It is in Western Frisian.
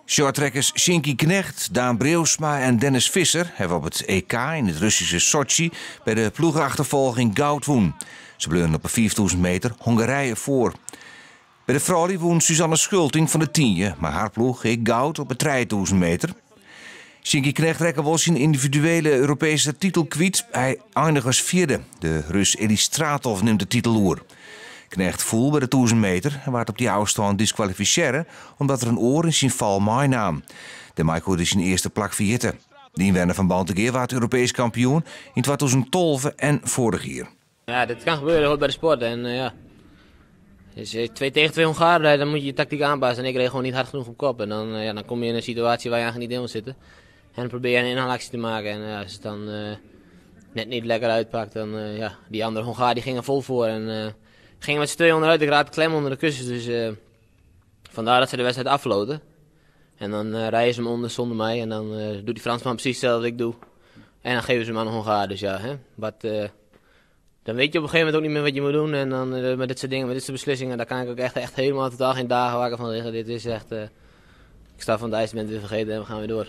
Shorttrackers Sjinkie Knegt, Daan Breeuwsma en Dennis Visser hawwe op it EK yn it Russyske Sotsji by de ploege-achterfolging goud wûn. Se bleaunen op 'e 5000 meter Hongarije foar. By de froulju wûn Suzanne Schulting fan De Tynje mei har ploech ek goud op 'e 3000 meter. Sjinkie Knegt rekke wol syn yndividuele Europeeske titel kwyt. Hy einige as fjirde. De Rus Elistratov nimt de titel oer. Knegt foel by de 1000 meter en waard op dy ôfstân diskwalifisearre omdat er in oar yn syn fal meinaam. Dêrmei koe er syn earste plak ferjitte. De ynwenner fan Bantegea waard Europeesk kampioen yn 2012 en foarich jier. Ja, dit kan gebeuren, hoort bij de sport. En ja, dus twee tegen twee Hongaren rijden, dan moet je je tactiek aanpassen. En ik reed gewoon niet hard genoeg op kop. En dan, ja, dan kom je in een situatie waar je eigenlijk niet in wil zitten. En dan probeer je een inhaalactie te maken. En ja, als het dan net niet lekker uitpakt, dan ja, die andere Hongaar die ging er vol voor. En gingen met z'n tweeën onderuit. Ik raakte klem onder de kussens, dus vandaar dat ze de wedstrijd affloten. En dan rijden ze hem onder zonder mij. En dan doet die Fransman precies hetzelfde wat ik doe. En dan geven ze hem aan de Hongaar. Dus ja, hè. Wat, dan weet je op een gegeven moment ook niet meer wat je moet doen. En dan met dit soort dingen, met dit soort beslissingen, daar kan ik ook echt, echt helemaal totaal geen dagen wakker van liggen. Dit is echt, ik sta van het ijs, ben het weer vergeten en we gaan weer door.